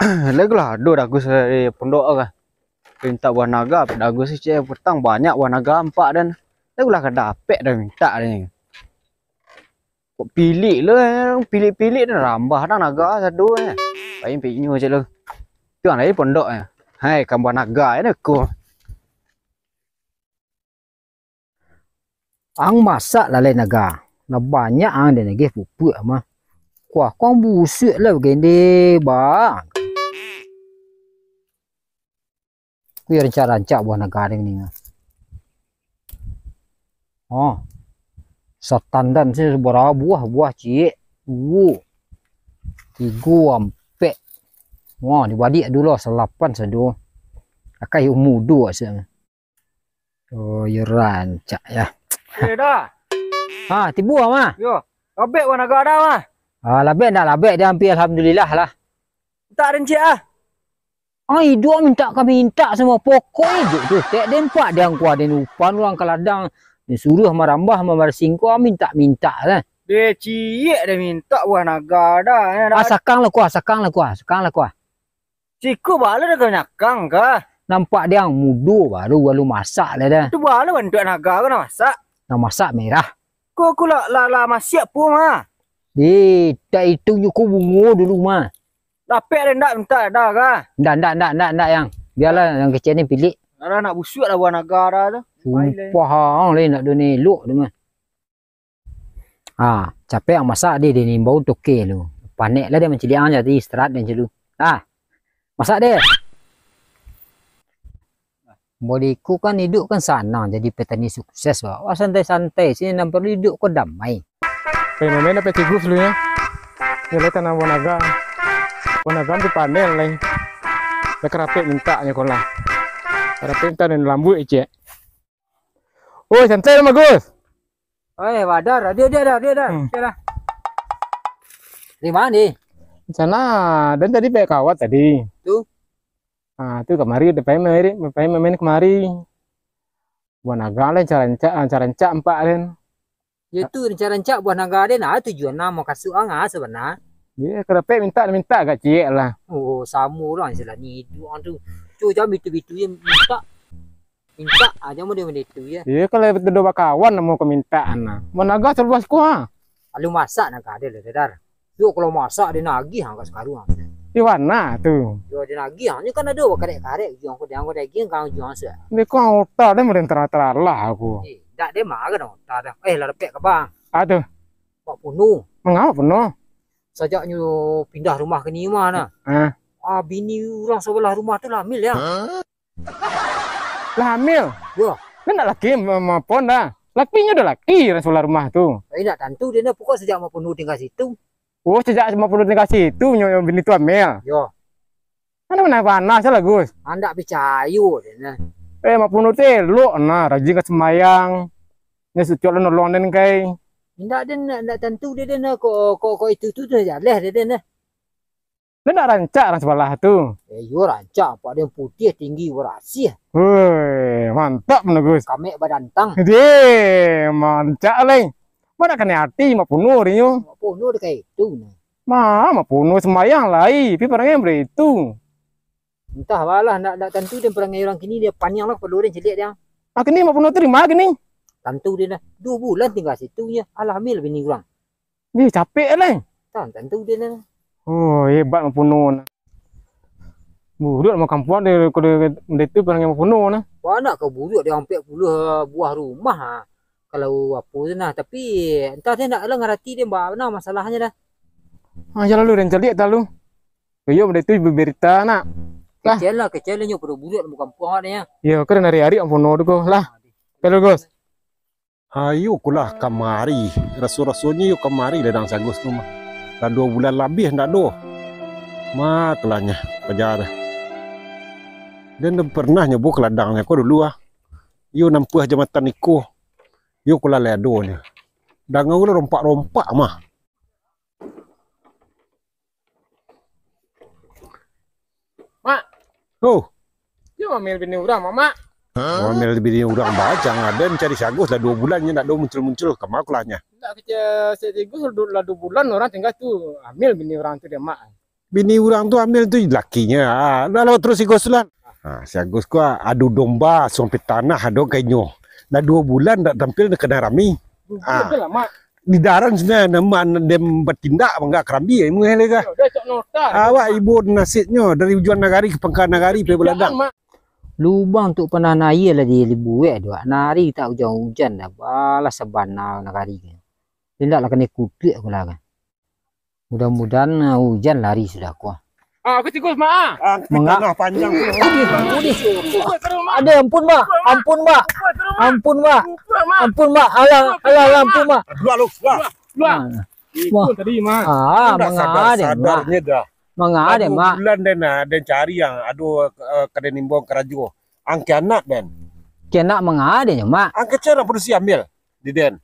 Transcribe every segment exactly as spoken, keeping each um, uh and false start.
Lai lah ado Dagus dari pondok ka. Mintak buah naga, Dagus ciek petang banyak buah naga ampak den. Lai lah ka dapek den mintak den. Kok pilik lo, pilik-pilik den rambah den naga sado. Paling pinyo ciek lo. Tu ang dari pondok. Hai, kan buah naga ko. Ang masak lah lai naga. Lah banyak ang den agiah pupuak mah. Kuah kong busuak lah bagende, ba. Kuih rancak-rancak buah naga den ni. Oh. Satandan se sabaraha buah, buah ciek. Duo. Tigo, ampek. Wah, dibaliak dulu lah, salapan sado. Akai mudo asa. Oh, yo rancak ya. Eh, dah. Ha, tibo mah. Yo, labek buah naga dah mah. Ah, labek ndak labek dia ampia, alhamdulillah lah. Tak ada encik ah. Ah, iduak mintak ka mintak samo pokok iduak tu. Tek den pak den kuah den upan urang ka ladang. Den suruah marambah mamarasingko mintak-mintak lah. Deh ciek deh mintak buah naga dah. Ah, sakang lah kuah, sakang lah kuah, sakang lah kuah. Ciko bala dah kanyakang kah? Nampak dia mudo baru, baru masak lah dah. Tu bala bantuak naga ko nak masak? Nak masak merah. Ko, ko lah, lah, lah masiak pun mah. Deh, tak itu nyo ko bungo dulu mah. Lapek dah ndak mintak dah kah? Ndak, ndak, ndak, ndak, ndak yang. Biarlah yang kecil ni pilik. Alah nak busuak lah buah naga dah tu. Sumpah ang lai nak do ni elok tu mah. Ah, capek ang masak deh, deh ni bau toke lu. Panek lah dia manciliak ang jadi istirahat dan jelu. Ah, masak deh. Bodiku kan hidup kan sanang jadi petani sukses, Wak. Wah, santai-santai sini nan perlu hidup ko damai. Pai main dapek tigus lu ya. Nilai tanam buah naga. Buah naga tu panen lai. Dah kerapik mintak nyo ko lah. Kerapik mintak dan lambut cek. Oi, santai lah, Bagus. Oi, Badar, dia, dia dah, dia dah. Hmm. Dia dah. Di mana ni? Sana, dan tadi baik kawat tadi. Tu? Ah, tu kamari, dia pai main, pai main kamari. Buah naga lah, rancak-rancak, rancak-rancak ampak den. Ya tu, rancak-rancak buah naga den, ah, tujuan nah, mau kasuk ang, ah, sebenar. Dia kerapik minta, minta agak ciek lah. Oh, sama orang istilah ni, hidup orang tu. Cu, jangan bitu-bitu je minta. Minta aja mau dia itu ya. Iya, kalau betul bakawan namo kemintaan nah. Managa terluas kuah. Lalu masak nak ada lah, Dar. Yo, kalau masak dia nagih angkat sekarang. Di mana tu? Yo, dia nagih. Ini kan ada karek-karek juang ko, dia angkat daging kang juang sia. Ini kau otak dia meren terang-terang lah aku. Eh, dak dia mah kan otak dah. Eh, lah dapek ke bang? Aduh. Pak Puno. Mengapa Puno? Sajak nyo pindah rumah ke ni mah nah. Ah. Ah, bini urang sebelah rumah tu lah hamil ya. Lah hamil? Yo. Lah nak laki ma-, mapon dah. Lakinyo dah laki urang sebelah rumah tu. Eh, nak tantu dia nah, pokok sajak Mak Puno tinggal situ. Oh, sajak Mak Puno tinggal situ nyo bini tu hamil. Yo. Mana-mana panas lah, Gus. Andak picayo dia nah. Eh, Mak Puno tu elok nah, rajin ka sembayang. Nyo sucok lah nolong den kai. Indak den, nak, nak tantu dia den nah, kok, kok, kok itu tu dah jaleh dia den nah. Lah nak rancak urang sebelah tu. Eh, iyo rancak, pak den putih, tinggi, barasih. Woi, mantap mano, Gus. Kamek badantang. Deh, rancak lai. Mana kena hati Mak Puno dia nyo. Mak Puno dia kayak itu nah. Ma, Mak Puno sembayang lai, tapi parangai baitu. Entah balah, ndak, ndak tantu dia parangai urang kini, dia paniang lah kapalo dia caliak dia. Ah, kini Mak Puno tu di ma kini? Tantu dia dah. Duo bulan tinggal situ nyo, alah hamil bini urang. Ih, capek lai. Tan-, tantu dia nah. Oh, hebat Mak Puno nah. Buruak mah kampuang dia, kalau dia, dia tu parangai Mak Puno nah. Banyak ka buruak dia ampek puluah buah rumah, ah. Kalau apo tu nah, tapi entah dia ndak lah ngarati dia bana masalahnyo dah. Ah, yo lalu den caliak talu. Iyo, Mak Puno tu berita nak. Lah. Kecil lah, kecil lah nyo pado buruak dalam kampuang awak ni ya. Yo, kan hari-hari Mak Puno tu ko lah. Kalau Gus. Ayo kulah kamari, raso-rasonyo yo kamari ladang sagus tu mah. Lah duo bulan labiah ndak doh. Ma kelahnyo paja tu. Den dah pernah nyobo ka ladangnyo ko dulu ah. Yo nampuah jambatan iko. Yo kulah lai adonyo. Danga ulah rompak-rompak mah. Mak. Oh. Dia mamil bini urang, Mak, Mak. Mamil bini urang bajang aden cari sagus lah duo bulan nyo ndak do muncul-muncul. Kama kulahnyo? Ndak kecek sek tigo lah duo bulan urang tinggal tu. Amil bini urang tu dia, Mak. Bini urang tu ambil tu lakinyo. Ah, dah lawat terus si Gus lah. Ah, si Agus ko adu domba suang pitanah ado ka inyo. Dah duo bulan dak tampil dah kena rami. Ah. Di daran sini nama dem batindak mangga karambi ilmu eh lega. Awak ibo nasibnyo dari ujuan nagari ka pangka nagari pai baladang. Lubang tu panah aia lah di libuek tu. Nari tak ujan-ujan dah. Balah sabana nagari. Indak lah kanai kutuak ko lah kan. Mudah-mudahan, ah, ujan lari sudah ko. Ah, aku tikus, Mak, ah. Ah, Mangga- tanah panjang. Udih, udih. Ada, ampun, Mak. Ampun, Mak. Ampun, Mak. Ampun, Mak. Alah, alah, alah, ampun, Mak. Dua lu, dua. Dua. Ah. Itu Wah. Tadi, Mak. Ah, Udah mangga sadar, deh, Mak. Sadarnya dah. Mangga deh, Mak. Bulan den, ah, den cari yang ado, eh, kadai nimbong karajo. Ang kianat den. Kianat mangga deh, Mak. Ang kecil produksi ambil di den.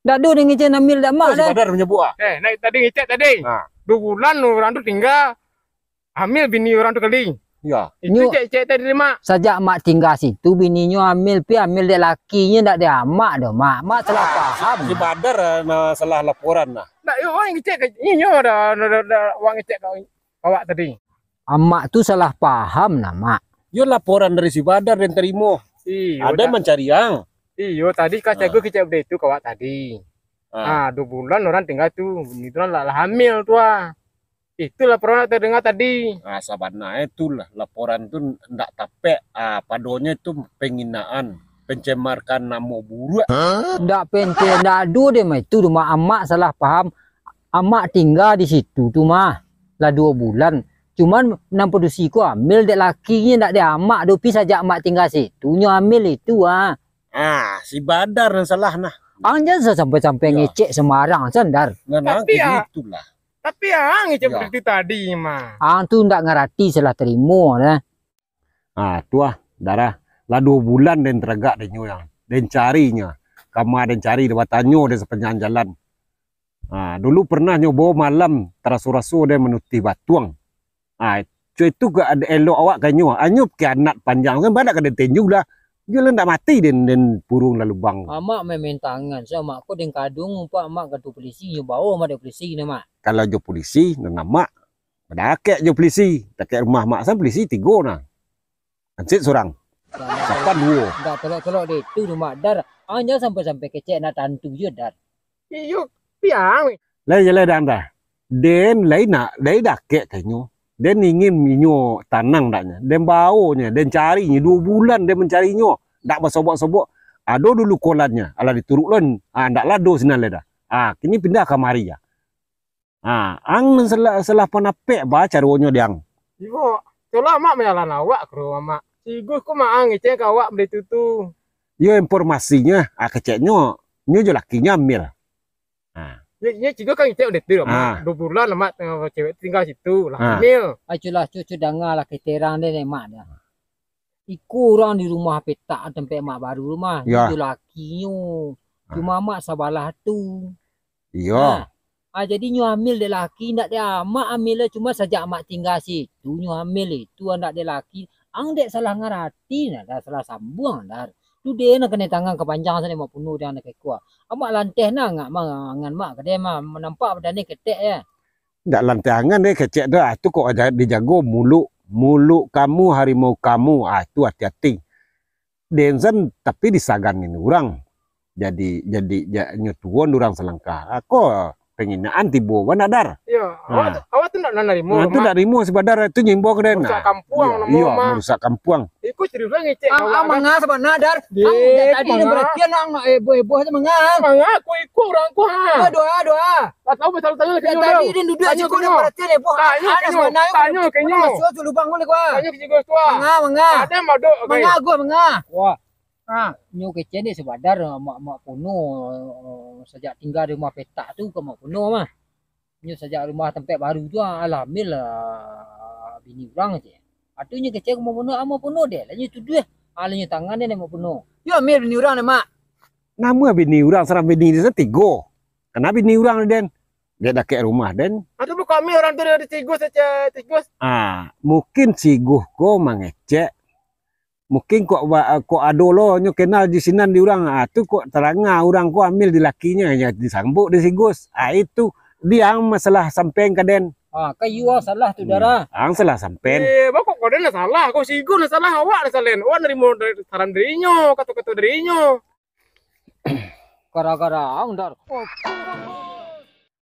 Dak ado deh ngecek Amil dak mak dah. Badar manyabuik ah. Eh, naik tadi ngecek tadi. Ha. Duo bulan urang tu tingga, Amil bini urang tu kali. Iyo. Itu cek-cek tadi mak. Sajak mak tingga situ bininyo Amil pi Amil dek lakinyo ndak dek amak doh mak. Mak salah paham. Si Badar, eh, nah, salah laporan nah. Ndak, yo, wak ngecek ka inyo dah, dah, dah, dah, wak ngecek ka awak tadi. Amak tu salah paham nah mak. Yo laporan dari si Badar den tarimo. Iyo. Ado mancari ang. Iyo, tadi ka Cegu kecek baitu ka awak tadi. Ah, duo bulan urang tingga tu, bini tu lah, lah hamil tu ah. Itulah laporan tadanga tadi. Ah, sabananyo itulah laporan tu ndak tapek, ah, padonyo itu penghinaan, pencemarkan namo buruak. Ndak pente, ndak ado deh mah itu, rumah amak salah paham. Amak tingga di situ tu mah lah duo bulan. Cuman nan padusi ko Amil dek lakinyo, ndak dek amak doh, pi sajak amak tingga situ nyo Amil itu ah. Ah, si Badar nan salah nah. Ang jan sa-, sampai-sampai ngecek sembarang, Sandar. Nah, nah, tapi, ah, gitulah. Tapi ang ngecek baitu tadi mah. Ang tu ndak ngarati salah tarimo dah. Ah, tu ah, Darah. Lah duo bulan den taragak den nyo yang. Den cari nyo. Kama den cari, den batanyo den sapanjang jalan. Ah, dulu pernah nyo bao malam taraso-raso den manutih batuang. Ah, co itu ka ad-, elok awak ka inyo. Anyo kianat panjang kan, banyak ka den tenju lah. Iyo lah ndak mati den, den puruang lah lubang. Amak main-main tangan, so amak ko den kaduang, umpak amak ka tu polisi, nyo bao amak dek polisi ni mak. Kalau jo polisi, nan amak badakek jo polisi, dakek rumah mak san polisi tigo nah. Hansip surang. Sapan duo. Ndak tolok-tolok dek tu doh mak, Dar. Ang jan sampai-sampai kecek nak tantu jo, Dar. Iyo, piang. Lai jaleh dang dah. Den lai nak, lai dakek ka inyo. Den ingin inyo tanang daknyo. Den bao nyo, den cari nyo, duo bulan den mancari nyo. Dak basobok-sobok. Ado dulu kolannyo, alah dituruk lon. Ah, ndak lado sinan lai dah. Ah, kini pindah kamari ah. Ah, ang salah, salah panapek ba caronyo diang. Ibo, colah mak manyalan awak ka rumah mak. Si Gus ko mak ang ngecek ka awak baitu tu. Iyo informasinyo, ah, keceknyo, nyo jo lakinyo Amil. Ah. Nyo, nyo cigo kan ngecek udah tu lah, Mak. Ah. Duo bulan lah, Mak, tengah cewek tingga situ lah. Ah. Hamil. Ai, culah, cu, cu, danga lah keterangan dek mak dah. Iko urang di rumah petak tampek mak baru rumah, yo, itu lakinyo. Ah. Cuma mak sabalah tu. Iyo. Ah. Ah, jadi nyo Amil dek laki, ndak dek amak Amil lah, cuma sajak mak tingga situ nyo Amil itu, ndak dek laki. Ang dek salah ngarati, nah, dah salah sambuang, dah. Tu deh nan kanai tangan ka panjang sajo mak puno dek ang nan ka iko. Amak lanteh nah, angak mah, angan mak ka deh mah, nampak badan ni ketek ya. Ndak lanteh angan deh kecek tu, ah, tu kok aja dijago muluk, muluk kamu harimau kamu, ah, tu hati-hati. Den san tapi disagan ini urang. Jadi, jadi, ja-, nyo tuon urang salangkah. Ah, ko penghinaan tibo, bana Dar. Iyo, awak tu, awak tu ndak narimo, nah, tu ndak narimo si Badar tu nyo imbau ka den. Merusak kampuang namo mah. Iyo, merusak kampuang. Iko serius lah ngecek. Ang, ang manga sabana, Dar. Ang dari tadi ni perhatian ang, eh, boh-boh tu manga. Manga, ko iko urang ko ha. Doa, doa, doa. Lah tahu pasal tanya lagi. Tadi ni duduk situ ni perhatian eh, boh. Tanyo ka inyo. Tanyo ka inyo. Masuk tu lubang ni ko. Tanyo ka inyo tu. Manga, manga. Ada madok. Manga gua, manga. Wah. Ha, nyo kecek ni si Badar, mak, mak puno, sajak tingga di rumah petak tu ka mak puno mah. Nyo sajak rumah tampek baru tu, alah Amil lah bini urang je. Atu nyo kecek ka mak puno, ah, mak puno deh, lah nyo tuduah. Alah nyo tangan deh mak puno. Yo Amil bini urang deh, Mak. Namo bini urang, sarang bini di sana tigo. Kana bini urang den. Dek dakek rumah den. Atu buka Amil urang tu dari tigo saja, tigo. Ah, mungkin si Gus ko mangecek Mungkin kok ba-, kok ado lo nyo kenal di sinan di urang, ah, tu kok taranga urang ko Amil di lakinyo, yo disambuk di si Gus. Ah, itu diang masalah sampaian ka den. Ah, kan you salah tu, Dara. Ang salah sampen. Eh, bako kau dah salah. Kau sigo lah salah. Awak lah salah. Awak narimo dari saran dari inyo, kato-kato dari inyo. Gara-gara ang, Dar.